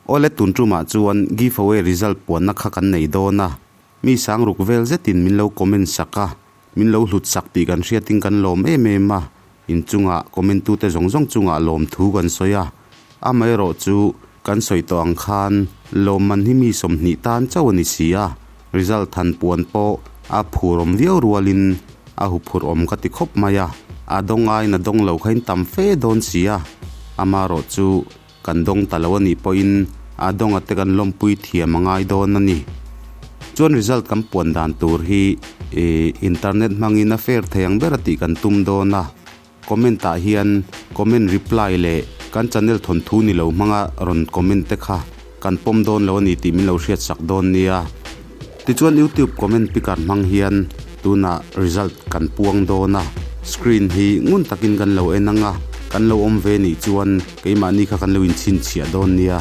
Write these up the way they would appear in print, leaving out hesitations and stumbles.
Awle tun tumah chuan giveaway result puanna kha kan nei dawn a, mi sang ruk vel zetin min lo comment sak a, min lo hlut sak tih kan hriatin kan lawm em em a, inchungah comment tute zawng zawng chungah lawmthu kan sawi a, amaherawh chu kan sawi tawh ang khan lawmman hi mi 20 tan chauh a ni si a, result han puan pawh a phurawm viau rualin a huphurhawm ka ti khawp mai a, a dawng aiin a dawng lo kha in tam fe dawn si a, amaherawh chu kan dawng ta lo a nih pawhin a dawnga te kan lawmpui thiam a ngai dawn a ni. Chuan result kan puan dan tur hi internet hmangin a fair thei ang ber a tih kan tum dawn a, comment ah hian comment reply leh kan channel thawnthu ni lo hmanga rawn comment te kha kan pawm dawn lo a ni tih min lo hriat sak dawn nia. Tichuan YouTube comment picker hmang hian tunah result kan puang dawn a, screen hi ngun takin kan lo en ang a, kan lo awm ve nih chuan keimahni kha kan lo inchhinchhiah dawn nia.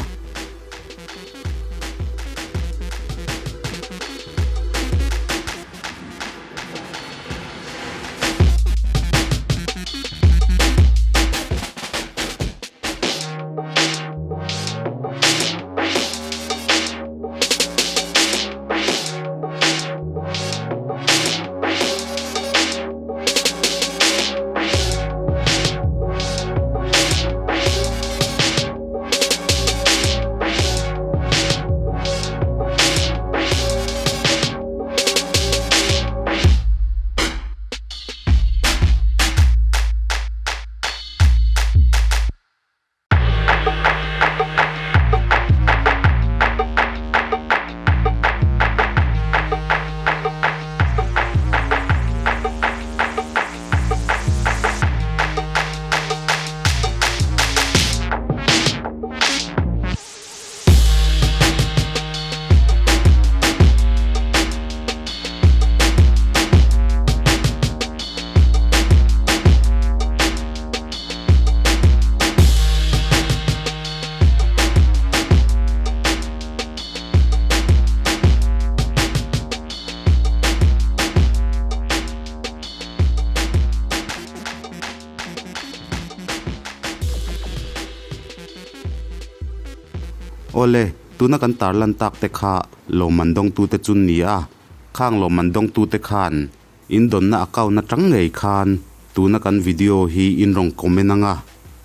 Awle, tuna kan tarlan tak te kha lawmman dawngtute chu ni a, khang lawmman dawngtute khan in dawnna account atang ngei khan tuna kan video hi in rawn comment ang a,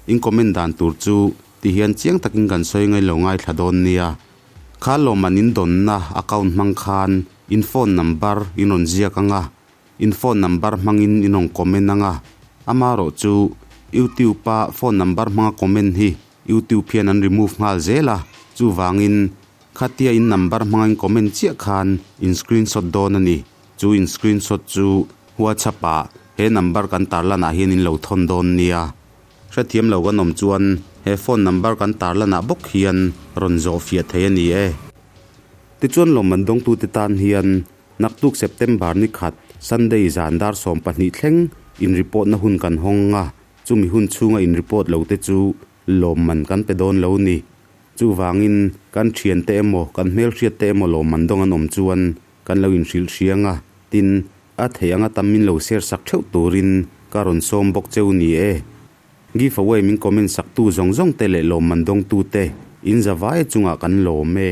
in comment dan tur chu ti hian chiang takin kan sawi ngai lo ngaithla dawn nia. Kha lawmman in dawnna account hmang khan in phone number in rawn ziak ang a, In phone number hmangin in rawn comment ang a, amarawh chu YouTube a phone number hmanga comment hi YouTube hian an remove nghal zel a, chuvangin khatia in number hmanga in comment chiah khan in screenshot dawn a ni. Chu in screenshot chu WhatsApp ah he number kan tarlan ah hian in lo thawn dawn nia. Hrethiam lo kan awm chuan he phone number kan tarlan ah bawk hian rawn zawh fiah thei a ni e. Tichuan lawmman dawngtute tan hian Naktuk September ni khat, Sunday zan dar 12 thleng in report na hun kan hawng a, chumi hun chhunga in report lo te chu lawmman kan pe dawn lo ni. Chuvangin kan thiante emaw kan hmelhriat te emaw lawmman dawng an awm chuan kan lo inhrilh hriang a, tin, a theih anga tam min lo share sak theuh turin ka rawn sawm bawk cheu ni e. Giveaway min comment sak tu zawng zawng te leh lawmman dawng tu te in zavai chungah kan lawm e.